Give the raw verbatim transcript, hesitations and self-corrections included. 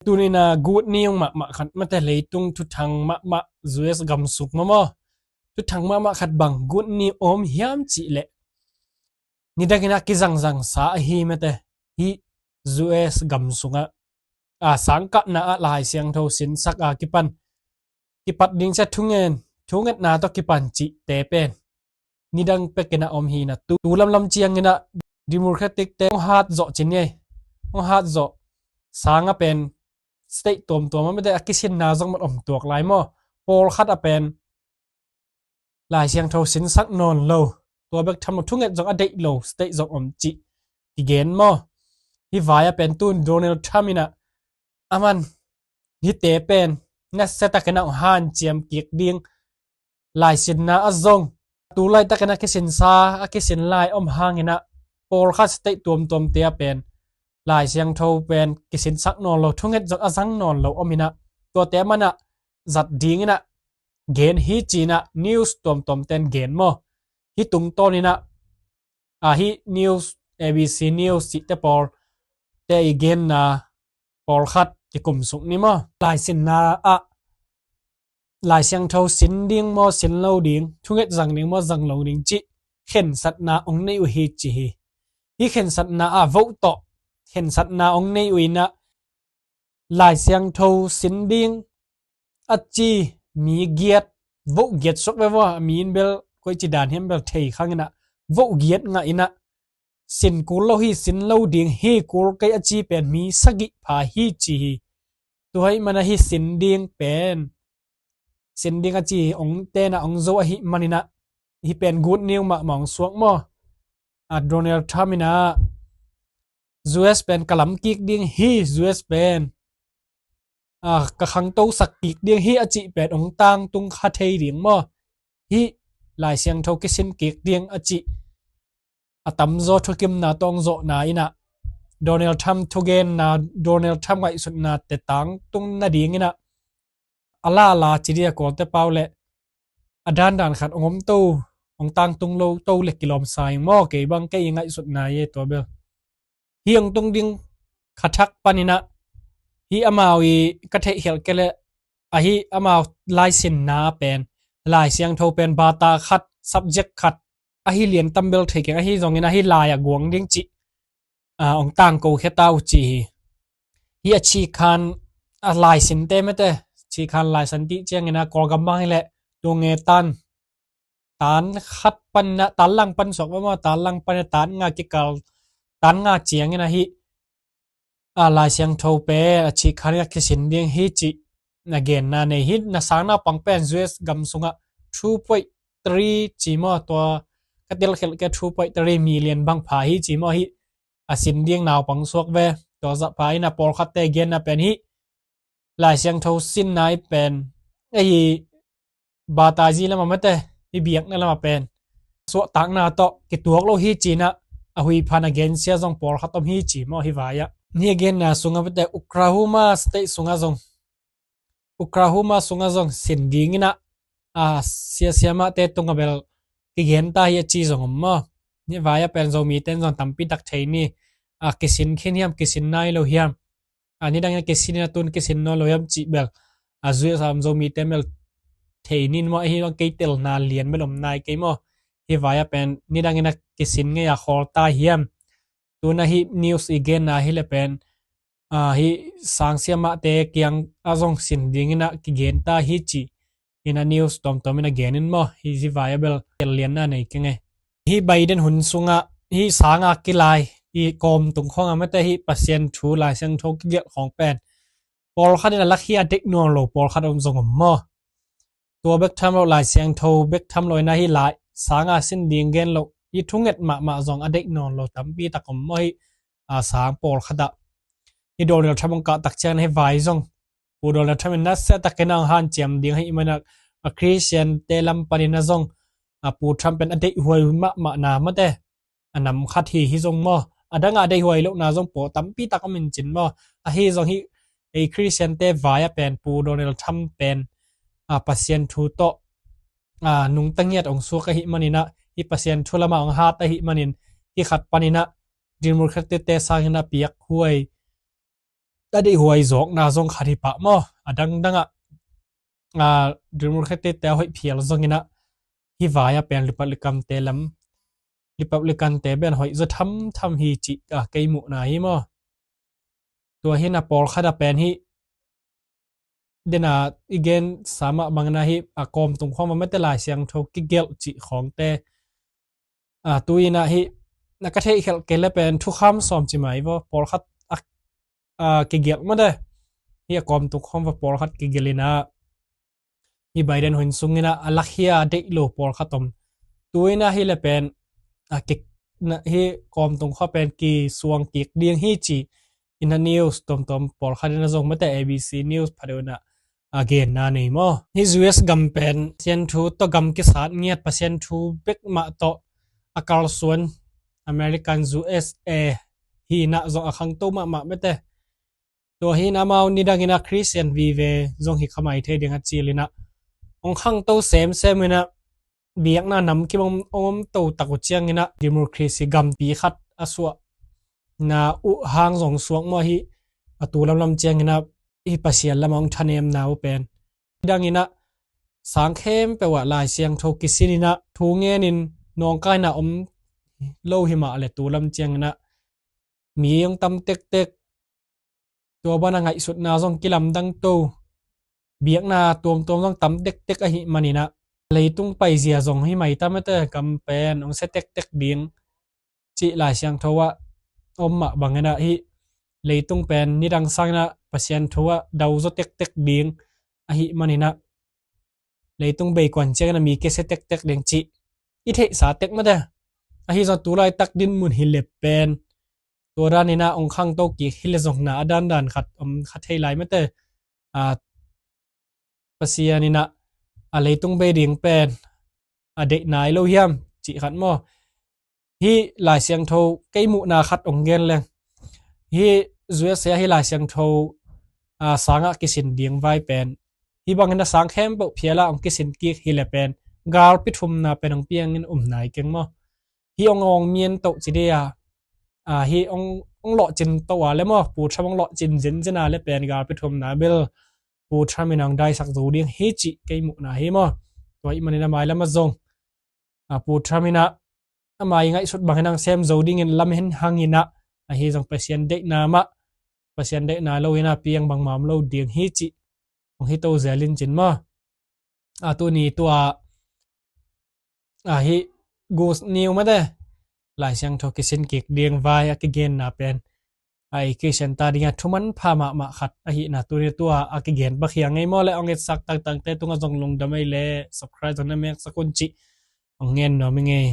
Tuni-in a good news mahmah khat, mate, leitung thuthang mahmah, U S gam sung mamaw thuthang mahmah khat bang good news om hiam cih leh, nidangin a kizangzangsa ahi, mate, hih U S gam sungah a sangkahna ah Lai Siangtho sinsak a kipan kipat ding cia thungen, thungetna tawh kipan cihte pen nidang pekin a om hi-in a, tu, tu lamlam ciangin a Democratic te hong hat zawh ci ni ei. Hong hat zawh sanga pen state tuamtuam a, mate, a kisinna zong man om tuak lai maw. Pawlkhat a pen Lai Siangtho sinsak nawn lo, tua bek tham lo, thunget zong a deih lo state zong om cih kigen maw. Hih vai-ah pen tun Donald Trump in a, aman hihte pen nasia takin a hong hanciam kik ding, laisinna ah zong tu laitakin a kisinsa, a kisin lai om hangin a, pawlkhat state tuamtuamte ah pen Lai Siangtho pen kisinsak nawn lo, thunget zong a zang nawn lo om in a, tuate man a zat dingin a gen hi ci-in a news tuamtuamte in gen maw. Hih tungtawnin a, a, hih news, A B C News cihte pawlte i genna pawlkhat kikum suk ni maw. Laisinna ah Lai Siangtho sin ding maw, sin lo ding, thunget zang ding maw, zang lo ding cih khensatna hong nei uh hi ci hi. Hih khensatna ah vote tawh khensatna hong nei uh in a, Lai Siangtho sin ding a ci mi giat, vote giat suak ve vua, a mi in bel koici dan hiam bel thei khang in a, vote giat ngah in a, sin kul lo hi, sin lo ding hi, kul kei a ci pen mi sagih pha hi ci hi. Tua ahih man a hih sin ding pen, sin ding a ci hong tena hong zo ahih manin a, hih pen good news mahmah hong suak maw. A, Donald Trump in a, U S pen ka lam kik ding hi, U S pen, a, ka khangtosak kik ding hi a cih pen hong tangtung kha thei ding maw. Hih Lai Siangtho kisin kik ding a cih a tamzaw thukimna tawh hong zawhna in a, Donald Trump thugenna, Donald Trump ngaihsutnate tangtung nadingin a, a lala ci ding a, Kawlte pau leh a dandan khat hong om to, hong tangtung lo to leh kilawmsa ing maw, kei bang kei i ngaihsutna hi e tua bel. Hih hong tung ding kha thak panin a, hih amau i ka theihkhelh kei leh, a, hih amau laisinna pen, Lai Siangtho pen bata khat, subject khat, ahi lian tam bel thei keng, ahi zongin a hih lai-ah guang ding cih, a, hong tangko khia ta uh ci hi. Hih a Cikhan, a, laisinte, mate, Cikhan laisan cih ciangin a Kawlgam bang hi leh, tua nge tan, tan khat panin a, tan lang pan suak ve maw, tan lang panin a tan nga kikal, tan nga ciangin a hih, a, Lai Siangtho pen a Cikhan in a kisin ding hi cih na genna nei hi. Na sang naupang pen U S gam sungah two point three ci maw, tua ka telkhelh kei, two point three million bang pha hi ci maw, hih a sin ding naupang suak ve. Tua zah pha in a pawlkhatte genna pen hih Lai Siangtho sinna i pen, ei, baptize lam ah, mate, i biakna lam ah pen suahtakna tawh kituak lo hi ci-in a, a huipha na gensia zong pawlkhat om hi ci maw hih vai-ah. Hih a genna sungah, mate, Oklahoma State sungah zong, Oklahoma sungah zong sin dingin a, a, sia siamahte tungah bel kigen ta hi a ci zong om maw. Hih vai-ah pen Zomite in zong tampi tak thei ni, a, kisin khin hiam, kisin nai lo hiam, a, nidangin a kisin in a, tun kisin nawn lo hiam cih bel, a, U S a om Zomite in bel thei ni maw. Ahi zong kei telna lian bel om nai kei maw. Hih vai-ah pen nidangin a kisin ngei a khawl ta hiam. Tun a hih news i genna hi leh pen, a, hih sang siamahte kiang ah zong sin dingin a kigen ta hi ci-in a news tuamtuam in a gen in maw. Hih, hih vai-ah bel tel lianna nei keng e. Hih Biden hun sungah, hih sanga kilai, hih kawm tung khawngah, mate, hih Pasian thu, Lai Siangtho kigelh khawng pen pawlkhat in a lakhia deih nawn lo pawlkhat om zong om maw. Tua bek tham lo, Lai Siangtho bek tham lo in a hih lai sanga sin ding gen lo, hih thunget mahmah zong a deih nawn lo tampi tak om maw. Hih, a, sang pawlkhat ah, hih Donald Trump hong kah tak ciangin a hih vai zong Pu Donald Trump in nasia takin a hong hanciam ding ahih manin a, a, Christian-te lam panin a zong, a, Pu Trump pen a deihhuai mahmahna, mate, a nam khat hi, hih zong maw. A dangah a deihhuai lohna zong pawh tampi tak om in cin maw. Ahi zong hih ei Christian-te vai-ah pen Pu Donald Trump pen, a, Pasian thu tawh, a, nungta ngiat hong suak ahih manin a, hih Pasian thu lamah hong hat ahih manin, hih khat panin a Democratic-te sangin a piakhuai a deihhuai zawkna zong khat hi pah maw. A dangdang ah, a, Democratic te a hoih phial zongin ah, hih vai ah pen Republican te lam, Republican te pen hoih zaw thamtham hi cih, a, kei muhna hi maw. Tua hi-in ah pawlkhat ah pen hih, den a i gen sa mah bangin ah hih a kawm tung khawng va mate Lai Siangtho kigelh cih khawngte, a, tu-in ah hih na ka theihkhelh kei leh pen thukham sawm ci mai vaw, pawlkhat a, a, kigelh mate. Hih a kawm tung khawng va pawlkhat kigelh in ah, hih Biden hun sungin ah a lakhia deih lo pawlkhat om. Tu-in ah hih leh pen, a, ki, na, hih kawm tung khawng pen kisuang kik ding hi ci-in ah news tuamtuam pawlkhat in ah zong mate A B C News pha deuh in ah, a, genna nei maw. Hih U S gam pen Pasian thu tawh gam kisat ngiat, Pasian thu bek mah tawh a kalsuan American U S A hi-in ah zong a khangto mahmah mate. Tua hi-in ah amau nidangin ah Christian vive zong hi kha mai thei ding a cil in ah hong khangto semsem in ah, biakna namkim hong, hong om to tak uh ciangin ah democracy gampi khat a suahna uh hang zong suak maw, hih a tu lamlam ciangin ah hih Pasian lamah hong thanemna uh pen. Nidangin ah sang khempeuh ah Lai Siangtho kisin in ah thu ngenin nawngkaina om lo hi mah leh tu lam ciangin ah mi hong tam tektek, tua banah ngaihsutna zong kilamdang to, biakna tuamtuam zong tam tektek ahih manin ah leitung paizia zong hi mai ta mate, gam pen hong sia tektek ding cih Lai Siangtho ah om mah bangin ah hih leitung pen nidang sangin ah Pasian thu ah dau zaw tektek ding ahih manin ah leitung bei kuan ciangin ah mi kia sia tektek ding cih i theihsa tek mate. Ahi zong tu laitak dinmun hi leh pen tua danin ah hong khangto kik hi leh zong na a dandan khat om kha thei lai mate. A, Pasian in ah a leitung bei ding pen a deih nai lo hiam cih khat maw. Hih Lai Siangtho kei muhna khat hong gen leng, hih U S A hih Lai Siangtho, a, sangah kisin ding vai pen hih bangin ah sang khempeuh phial ah hong kisin kik hi leh pen galpi thumna pen hong piangin um nai keng maw. Hih hong awng mian toh ci dih a, a, hih hong, hong lawhcin toh a leh maw, Pu Trump hong lawhcin zenzen a leh pen galpi thumna bel Pu Trump in ah hong daisak zo ding hi cih kei muhna hi maw. Tua ahih manin ah a mai lamah zong, a, Pu Trump in ah a mai ngaihsut bangin hong sem zo dingin lam hen hang in ah, ahi zong Pasian deihna mah, Pasian deihna lo in ah piang bangmah om lo ding hi cih hong hi to zel in cin maw. A, tuni tua, a, hih Gus Niu mate Lai Siangtho kisin kik ding vai a kigenna pen, a, i Christian ta dingah thu manpha mahmah khat ahihna tuni tua a kigen pakhiang ngei maw leh, hong etsak taktakte tungah zong lungdam ei leh subscribe zong na meksak un cih hong ngen nuam i ngei.